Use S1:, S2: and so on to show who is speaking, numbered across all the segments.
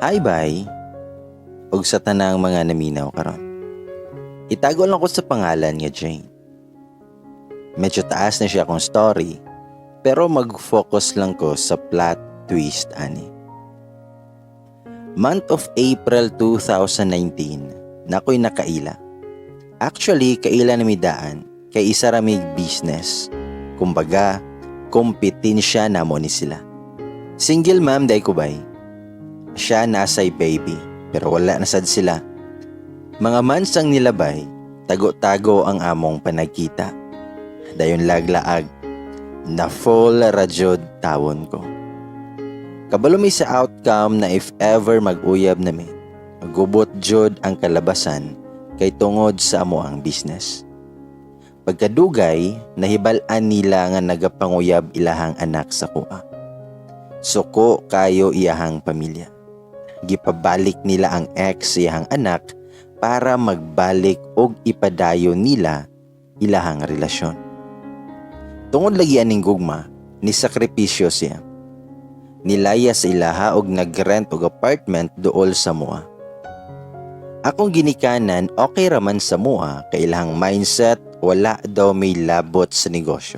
S1: Hi, bye. Ug sa tanang mga naminaw karon. Itago lang ko sa pangalan nga Jane. Medyo taas na siya akong story, pero mag-focus lang ko sa plot twist ani. Month of April 2019, nakoy nakaila. Actually, kaila na mi daan kay isa ra mig business. Kumbaga, kompetensya namo ni sila. Single mom diay ko, bay. Siya nasay baby, pero wala na sad sila. Mga months ang nilabay, tago-tago ang among panagkita. Dayon laglaag, na fall ra jud tawon ko. Kabalo mi sa outcome na if ever mag-uyab nami, gubot jud ang kalabasan kay tungod sa amo ang business. Pagkadugay, nahibal-an nila nga nagapanguyab ilahang anak sa kuha. Suko kayo iyahang pamilya. Gipabalik nila ang ex sa iyahang anak para magbalik og ipadayon nila ilahang relasyon. Tungod lagi aning gugma, ni sakripisyo siya. Nilaya sa ilaha og nagrent og apartment duol sa mua. Akong ginikanan, okay raman sa mua kay ilahang mindset, wala daw may labot sa negosyo.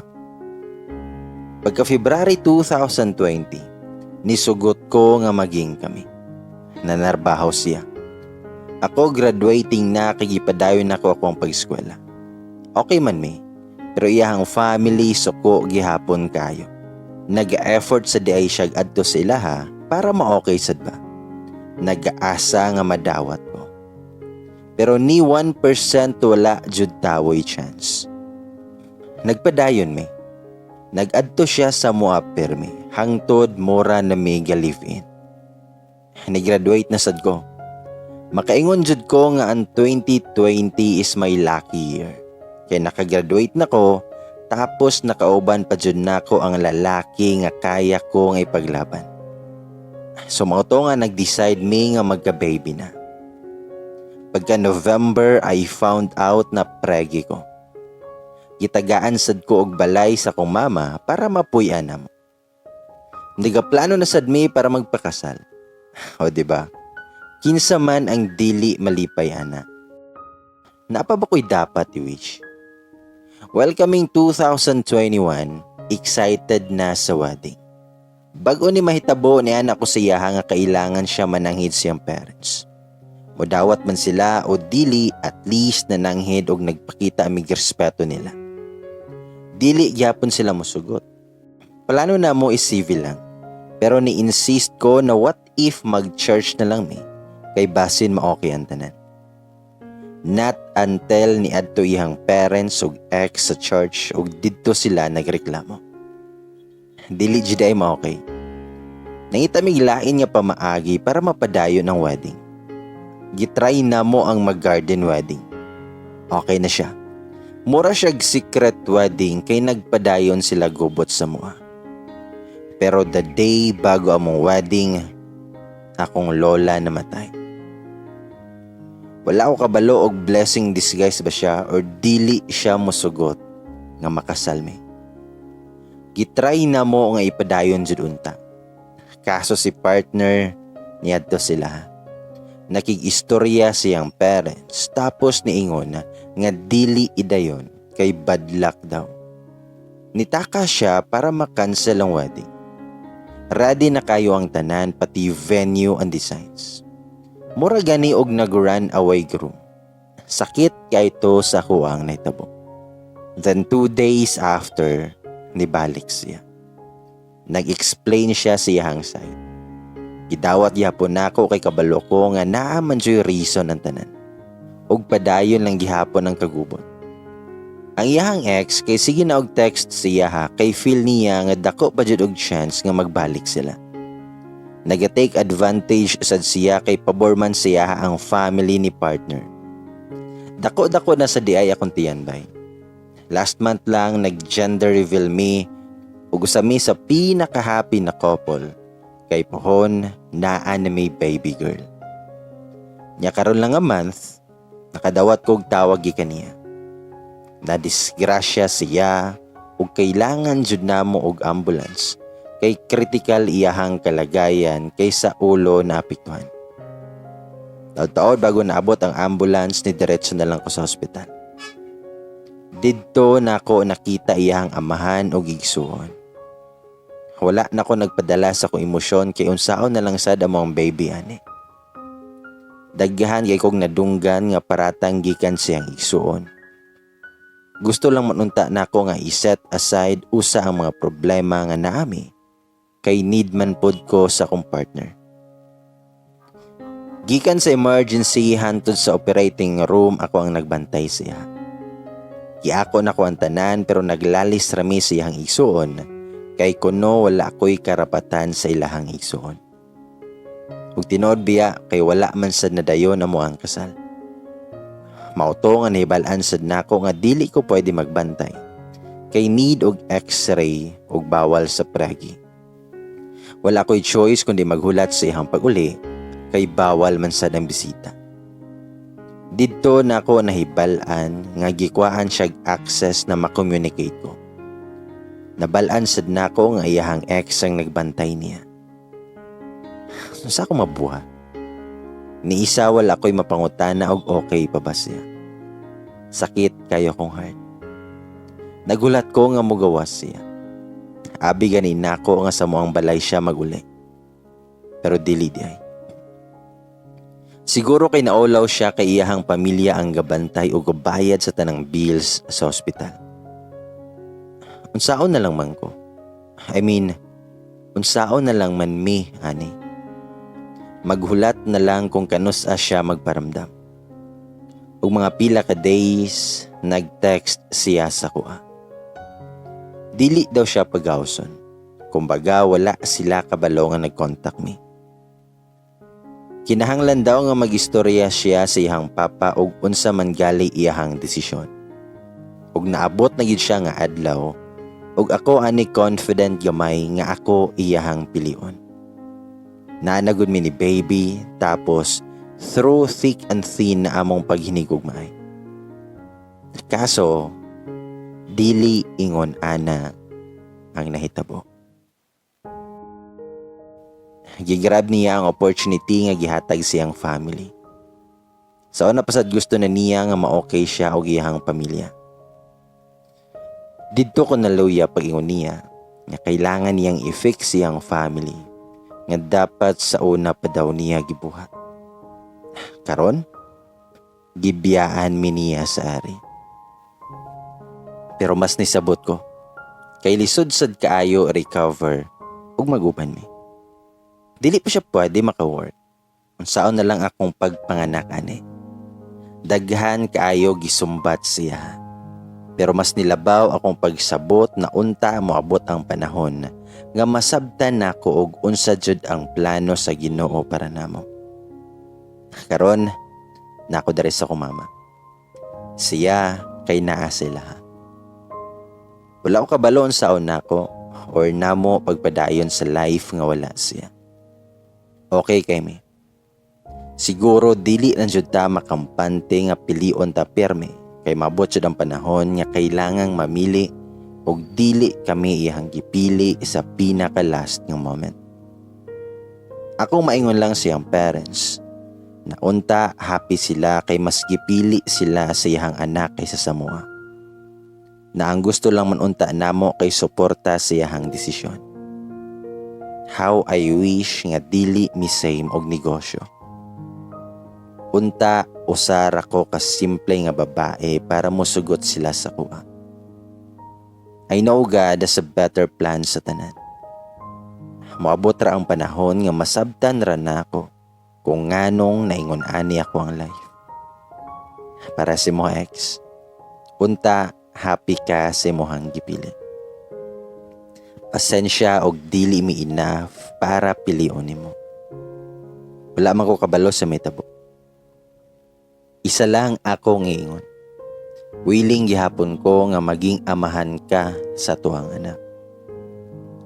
S1: Pagka February 2020, nisugot ko nga maging kami. Nanarbaho siya. Ako, graduating na kay gipadayon nako akong pag-eskwela. Okay man mi, pero iyahang family suko gihapon kayo. Nag-effort sa diay siya adto sa ilaha para ma-okay sad ba. Nag-aasa nga madawat ko. Pero ni 1% wala jud tawoy chance. Nagpadayon mi. Nag-adto siya sa mua permi hangtod mura na mi live-in. Ni-graduate na sad ko. Makaingon jud ko nga ang 2020 is my lucky year. Kay nakagraduate na ko, tapos nakauban pa jud nako ang lalaki nga kaya ko nga ipaglaban. So mao to nga nag-decide mi nga magka-baby na. Pagka November, I found out na pregi ko. Gitagaan sad ko og balay sa akong mama para mapuy-an namo. Nagaplano na sad mi para magpakasal. O, di ba? Kinsa man ang dili malipay ana? Naa pa ba ko'y dapat i-wish? Welcoming 2021, excited na sa wedding. Bago ni mahitabo, niana ko sa iyaha nga kailangan siya mananghid siyang parents. Modawat man sila o dili, at least nananghid og nagpakita mig respeto nila. Dili gyapon sila mosugot. Plano na mo is civil lang. Pero ni-insist ko na what if mag-church na lang mi kay basin ma-okay ang tanan. Not until niadto iyang parents ug ex sa church ug didto sila nagreklamo. Dili jud ay ma-okay. Nangita mig lain nga pamaagi para mapadayon ang wedding. Gitry na mo ang mag-garden wedding. Okay na siya. Mura siyag secret wedding kay nagpadayon sila gubot sa mua. Pero the day bago among wedding, akong lola namatay. Wala ko kabalo og blessing disguise ba siya or dili siya mosugot nga makasal mi. Gitry na mo nga ipadayon jud unta. Kaso si partner, niadto sila. Nakig-istorya siyang parents, tapos niingon nga dili idayon kay bad luck daw. Nitaka siya para makancel ang wedding. Ready na kayo ang tanan, pati venue and designs. Mura gani og nag-run away groom. Sakit kay to sa kuang nahitabo. Then 2 days after, nibalik siya. Nag-explain siya sa iyahang side. Gidawat gihapon nako kay kabalo ko nga naa man juy reason ang tanan. Ug padayon lang gihapon ang kagubot. Ang iyahang ex kay sige na og text sa iyaha kay feel niya nga dako pa jud og chance nga magbalik sila. Naga-take advantage sad siya kay pabor man siya ang family ni partner. Dako-dako na sa diay akong tiyan, bay. Last month lang nag-gender reveal mi ug usa mi sa pinaka-happy na couple kay pohon naa na may baby girl. Nya karon lang nga month, nakadawat kog tawag gikan niya. Na disgrasya siya ug kailangan jud namo og ambulance kay Kay critical iyahang kalagayan kay sa ulo na apektuhan. Taod-taod bago naabot ang ambulance, ni diretso na lang ko sa hospital. Didto nako nakita iyahang amahan og igsuon. Wala na ko nagpadala sa akong emosyon kay unsaon na lang sad among baby ani. Daghan kay kog nadunggan nga paratang gikan siyang igsuon. Gusto lang man unta nako nga i-set aside usa ang mga problema nga naami kay need man pod ko sa akong partner. Gikan sa emergency hantod sa operating room, ako ang nagbantay siya. Giako nako ang tanan, pero naglalis rami sa iyang igsuon kay kuno wala ko'y karapatan sa ilahang igsuon. Ug tinuod biya kay wala man sad nadayon amo ang kasal. Mao to nga nahibal-an sad nako nga dili ko pwede magbantay kay need og x-ray ug bawal sa pregi. Wala ko'y choice kundi maghulat sa iyang pag-uli kay bawal man sad ang bisita. Didto nako nahibal-an nga gikuhaan siya access na makommunicate ko. Nabal-an sad nako nga iyahang ex ang nagbantay niya. Unsa ako mabuhat? Ni isa wala ko'y mapangutana og okay pa ba siya. Sakit kayo kong heart. Nagulat ko nga mugawas siya. Abi gani nako nga sa moang balay siya maguli. Pero dili di ay. Siguro kay naulaw siya kay iyahang pamilya ang gabantay o gabayad sa tanang bills sa ospital. Unsaon na lang man ko? I mean, unsaon na lang man mi ani? Maghulat na lang kung kanus-a siya magparamdam. Ug mga pila ka days, nag-text siya sa kuha. Dili daw siya pagawson. Kumbaga, wala sila kabalo nga nag-contact mi. Kinahanglan daw nga magistorya siya sa iyang papa og unsa man gali iyahang desisyon. Ug naabot na gid siya nga adlaw ug ako ani confident gamay nga ako iyahang pilion. Naa na gud mi ni baby, tapos through thick and thin na among paghinigugmaay. Kaso dili ingon ana ang nahitabo. Gigrab niya ang opportunity nga gihatag siyang family. Sa una pasad, gusto na niya nga ma-okay siya og iyahang pamilya. Didto ko naluya pag-ingon niya nga kailangan niyang i-fix siyang family nga dapat sa una pa daw niya gibuhat. Karon, gibiyaan mi niya sa ari. Pero mas nisabot ko kay lisod sad kaayo recover ug maguban mi. Dili pa siya pwede maka-work. Unsaon na lang akong pagpanganak ani? Daghan kaayo gisumbat siya. Pero mas nilabaw akong pagsabot na unta moabot ang panahon nga masabtan nako og unsa jud ang plano sa Ginoo para namo. Karon, nako diri sa akong mama. Siya kay naa sila. Wala ko kabalo unsaon nako or namo pagpadayon sa life nga wala siya. Okay kay mi. Siguro dili lang jud ta makampante nga pilion ta pirme kay mabot jud ang panahon nga kailangang mamili og dili kami iyang gipili sa pinaka last nga moment. Ako, maingon lang siyang parents na unta happy sila kay mas gipili sila sa iyang anak kaysa sa mua. Na ang gusto lang man unta namo kay suporta sa iyang desisyon. How I wish nga dili mi same og negosyo. Unta usa ra ko ka simple nga babae para mosugot sila sa kuha. I know God has a better plan sa tanan. Moabot ra ang panahon nga masabtan ra nako kung nganong naingon ani ako ang life. Para sa mo ex, unta happy ka sa imong gipili. Pasensya og dili mi enough para pilion nimo. Wala man ko kabalo sa mahitabo. Isa lang akong iingon. Willing gihapon ko nga maging amahan ka sa tuang anak.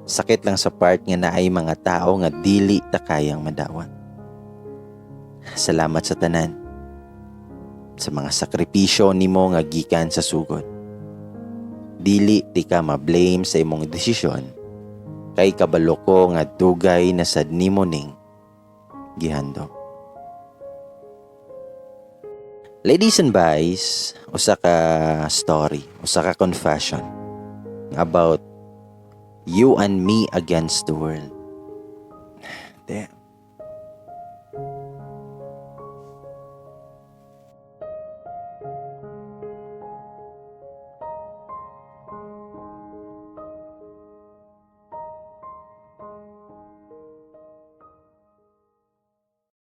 S1: Sakit lang sa part nga naay mga tao nga dili ta kayang madawat. Salamat sa tanan. Sa mga sakripisyo nimo nga gikan sa sugod. Dili ti ka ma-blame sa imong desisyon Kay kabalo ko nga dugay na sad nimo ning gihandom. Ladies and boys, usa ka story, usa ka confession about you and me against the world. Damn.